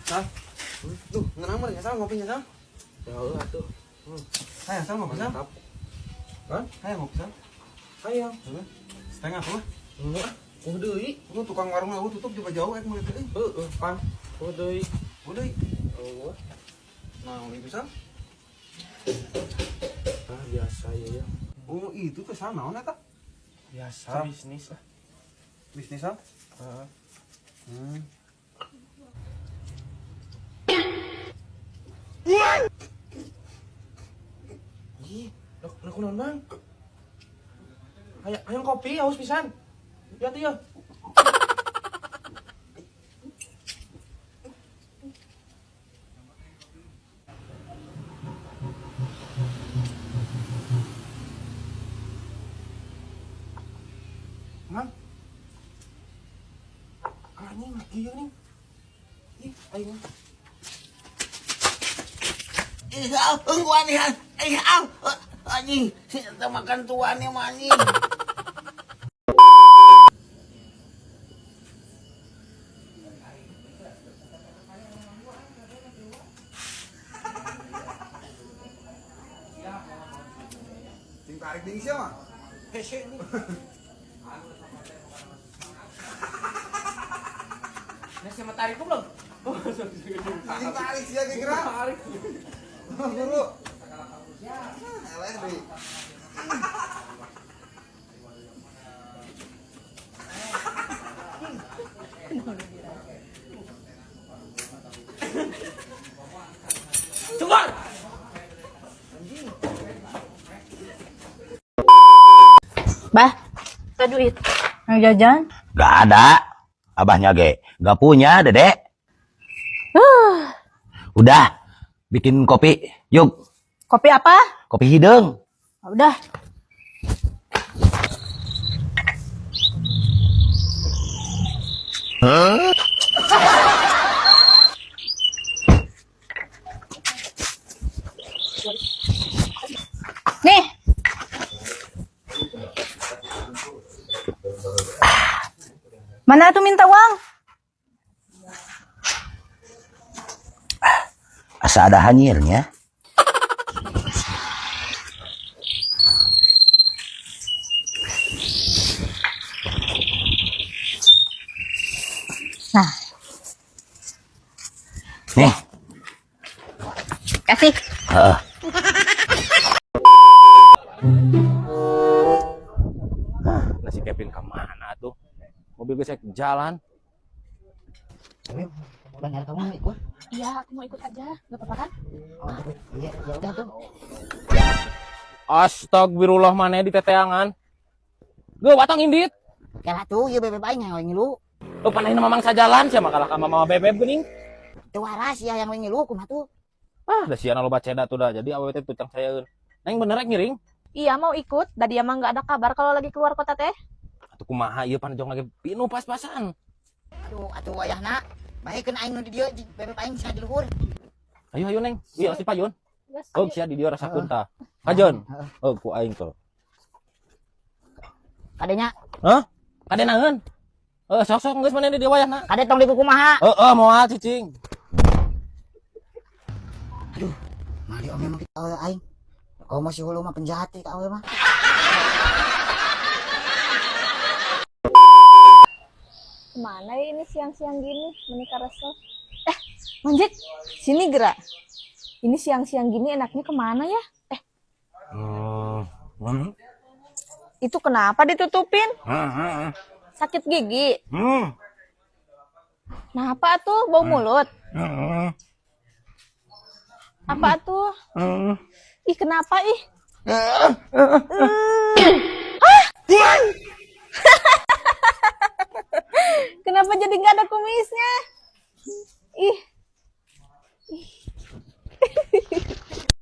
Sal. Duh, ngenang mah Sal ngopinya Sal. Ya heuh atuh. Hayang Sal ngopi Sal. Mantap. Hah? Hayang ngopi Sal. Hayang. Heeh. Setengah tuh. Heeh. Oh deui. Lu tukang warung aku tutup juga jauh ek mulai teh. Heeh, pan. Oh deui. Udah. Oh. Nah, itu Sal. Ah, biasa ya ya. Oh, itu teh Sal naon eta? Biasa Sal. bisnis lah. Bisnis Sal. Heeh. Hmm. Ih, lho kunaon, Bang? Hayang hayang kopi haus pisan. Ya tuh ya. Mang, Anjing lagi ya nih. Ih, aing. Ih, ah, engguan ya. Ih, ah, anjing, si eta makan tuannya mah anjing. Sing tarik ding sia mah. Hese nih. Nah, siapa tarik belum? Sing tarik sia kira. Tarik. Guru. Eleh deui. Cungkor. Bah, ada duit. Mau jajan? Gak ada. Abahnya ge, gak punya, Dedek. Udah, bikin kopi. Yuk, Kopi apa? kopi hidung. Ah, udah. Nih. Mana tuh minta uang? Asa ada hanyirnya. Nah, Nih, kasih. heeh. Nah, si Kevin kemana tuh? Mobil gesek jalan. Bang, kamu mau ikut? Iya, aku mau ikut aja. Gak apa-apa kan? Oh, iya, ya udah tuh. Astagfirullah mana di teteangan. Gue watang indit. Kalah tuh, ya bebeb aing yang ngilu. Oh, panahin mamang sajalan siapa kalah ka mama bebeb geuning. Teu waras ya yang ngilu kumaha tuh? Ah, da siana loba ceda tuh dah. Jadi awewe teh tucang sayaeun. Neng bener rek ngiring. Iya, mau ikut. Tadi emang gak ada kabar kalau lagi keluar kota teh. Atuh kumaha ieu panjang lagi pinuh pas-pasan. Aduh, atuh ayahna. Baikeun aing nu di dieu bebeb aing sia di luhur. Ayo ayo Neng. Iya si payun. Yes, Oh, sia di dieu rasakeun tah. Kajon. Heeh. Oh, ku aing tuh. Kadenya, Kade naeun? Eh, sok-sok geus maneh di dieu wayahna. kade tong di kumaha. Heeh, moal cicing. Aduh, mali ome mah kita aing. Kau masih hulu mah penjahat ka awe mah. Kemana ya ini siang-siang gini menikah resel? Eh, Manjit, sini gerak. Ini siang-siang gini enaknya kemana ya? Eh, Hmm. itu kenapa ditutupin? Hmm. Sakit gigi. Hmm. Kenapa tuh bau mulut? Hmm. Apa tuh? Ih, kenapa ih?